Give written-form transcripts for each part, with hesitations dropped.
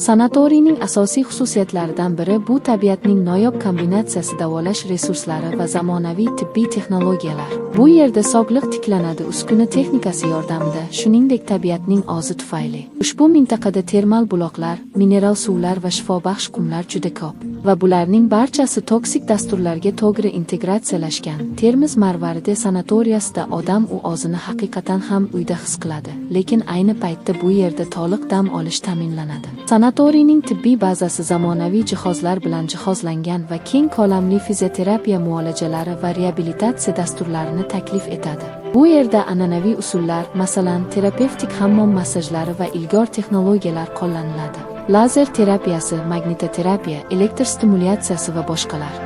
Sanatoriyning asosiy xususiyatlaridan biri bu tabiatning noyob kombinatsiyasi, davolash resurslari va zamonaviy tibbiy texnologiyalar. Bu yerda sog'liq tiklanadi uskuna texnikasi yordamida, shuningdek tabiatning ozi tufayli. Ushbu mintaqada termal buloqlar, mineral suvlar va shifobaxsh qumlar juda ko'p va bularning barchasi toksik dasturlarga to'g'ri integratsiyalashgan. Termiz Marvaridi sanatoriyasida odam u o'zini haqiqatan ham uyda his qiladi, lekin ayni paytda bu yerda to'liq dam olish ta'minlanadi. Sanatoriyning tibbiy bazasi zamonaviy jihozlar bilan jihozlangan va keng ko'lamli fizioterapiya muolajalari va reabilitatsiya dasturlarini taklif etadi. Bu yerda an'anaviy usullar, masalan, terapevtik hammom massajlari va ilg'or texnologiyalar qo'llaniladi. Lazer terapiyasi, magnitoterapiya, elektr stimulyatsiyasi va boshqalar.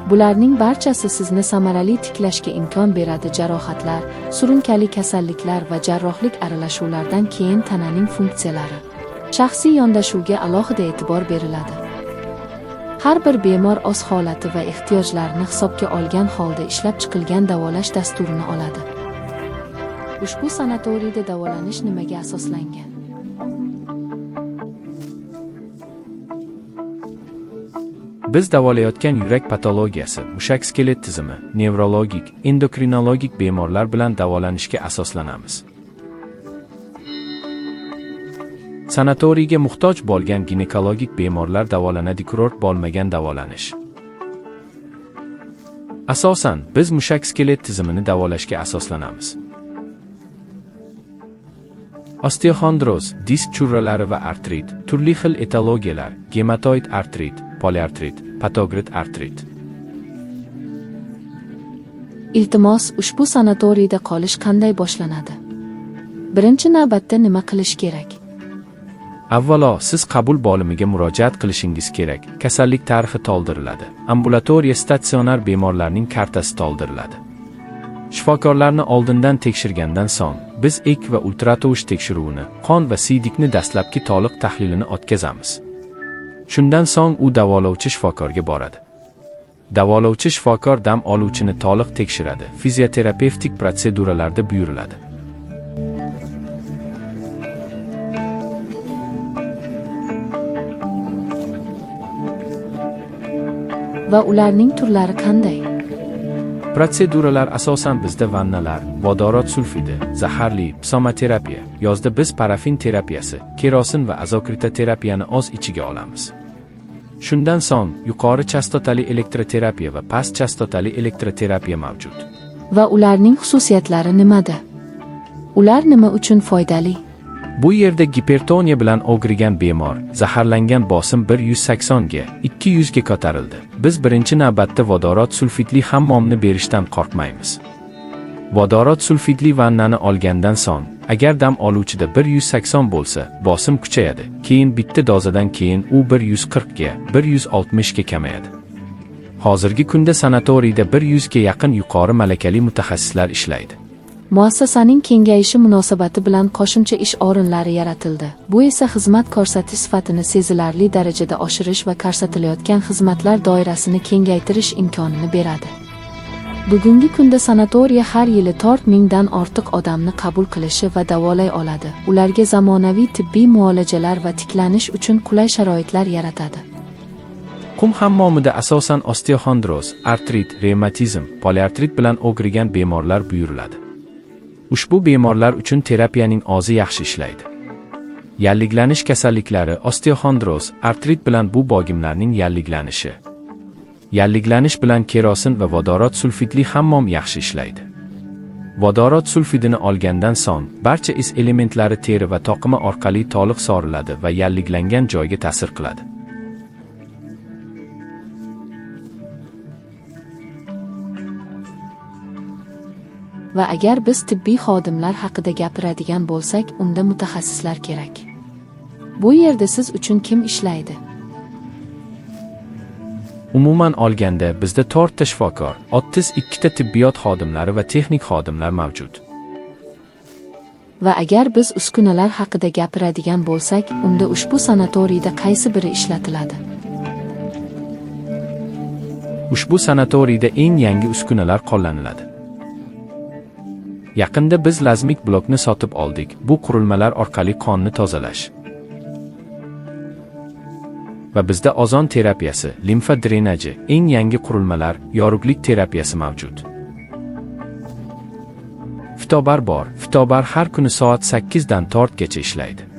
Bularning barchasi sizni samarali tiklashga imkon beradi jarohatlar, surunkali kasalliklar va jarrohlik aralashuvlardan keyin tananing funksiyalari. Shaxsiy yondashuvga alohida e'tibor beriladi. Har bir bemor o'z holati va ehtiyojlarini hisobga olgan holda ishlab chiqilgan davolash dasturini oladi. Ushbu sanatoriyda davolanish nimaga asoslangan? Biz davolayotgan yurak patologiyasi, mushak skelet tizimi, nevrologik, endokrinologik bemorlar bilan davolanishga asoslanamiz. Sanatoriyga muhtoj bo'lgan ginekologik bemorlar davolanadi, kurort bo'lmagan davolanish. Asosan, biz mushak skelet tizimini davolashga asoslanamiz. Osteoxondroz, disk churralari va artrit, turli xil etologiyalar, gematoid artrit, poliartrit, patogrit artrit. Iltimos, ushbu sanatoriyda qolish qanday boshlanadi? Birinchi navbatda nima qilish kerak? Avvalo, siz qabul bo'limiga murojaat qilishingiz kerak. Kasallik tarixi to'ldiriladi. Ambulatoriya statsionar bemorlarning kartasi to'ldiriladi. Shifokorlarni oldindan tekshirgandan so'ng, biz ek va ultratovush tekshiruvini, qon va siydikni dastlabki to'liq tahlilini o'tkazamiz. Shundan so'ng u davolovchi shifokorga boradi. Davolovchi shifokor dam oluvchini to'liq tekshiradi, fizioterapevtik protseduralarda buyuriladi. Va ularning turlari qanday? Protseduralar asosan bizda vannalar, vodorod sulfidi, zaharli, psomoterapiya, yozda biz parafin terapiyasi, kerosin va azokritотерапияni o'z ichiga olamiz. Shundan so'ng yuqori chastotali elektroterapiya va past chastotali elektroterapiya mavjud. Va ularning xususiyatlari nimada? Ular nima uchun foydali? Bu yerda gipertoniya bilan og'rigan bemor, zaharlangan bosim 180 ga, 200 ga ko'tarildi. Biz birinchi navbatda vodorod sulfidli hammomni berishdan qo'rqmaymiz. Vodorod sulfidli vannani olgandan so'ng, agar dam oluvchida 180 bo'lsa, bosim kuchayadi. Keyin bitta dozadan keyin u 140 ga, 160 ga kamayadi. Hozirgi kunda sanatoriyda 100 ga yaqin yuqori malakali mutaxassislar ishlaydi. Muassasaning kengayishi munosabati bilan qo'shimcha ish o'rinlari yaratildi. Bu esa xizmat ko'rsatish sifatini sezilarli darajada oshirish va ko'rsatilayotgan xizmatlar doirasini kengaytirish imkonini beradi. Bugungi kunda sanatoriya har yili 4000 dan ortiq odamni qabul qilishi va davolay oladi. Ularga zamonaviy tibbiy muolajalar va tiklanish uchun qulay sharoitlar yaratadi. Qum hammomida asosan osteoxondroz, artrit, revmatizm, poliartrit bilan og'rigan bemorlar buyuriladi. Ushbu bemorlar uchun terapiyaning ozi yaxshi ishlaydi. Yalliglanish kasalliklari, osteoxondroz, artrit bilan bu bogimlarning yalliglanishi. Yalliglanish bilan kerosin va vodorod sulfidli hammom yaxshi ishlaydi. Vodorod sulfidini olgandan so'ng barcha is elementlari teri va toqima orqali to'liq soriladi va yalliglangan joyga ta'sir qiladi. Va agar biz tibbiy xodimlar haqida gapiradigan bo'lsak, unda mutaxassislar kerak. Bu yerda siz uchun kim ishlaydi? Umuman olganda bizda 4 ta shifokor, 32 ta tibbiyot xodimlari va texnik xodimlar mavjud. Va agar biz uskunalar haqida gapiradigan bo'lsak, unda ushbu sanatoriyda qaysi biri ishlatiladi? Ushbu sanatoriyda eng yangi uskunalar qo'llaniladi. Yaqinda biz lazmik blokni sotib oldik. Bu qurilmalar orqali qonni tozalash. Va bizda ozon terapiyasi, limfa drenaji, eng yangi qurilmalar, yorug'lik terapiyasi mavjud. Fitobar bor. Fitobar har kuni soat 8 dan 4 gacha ishlaydi.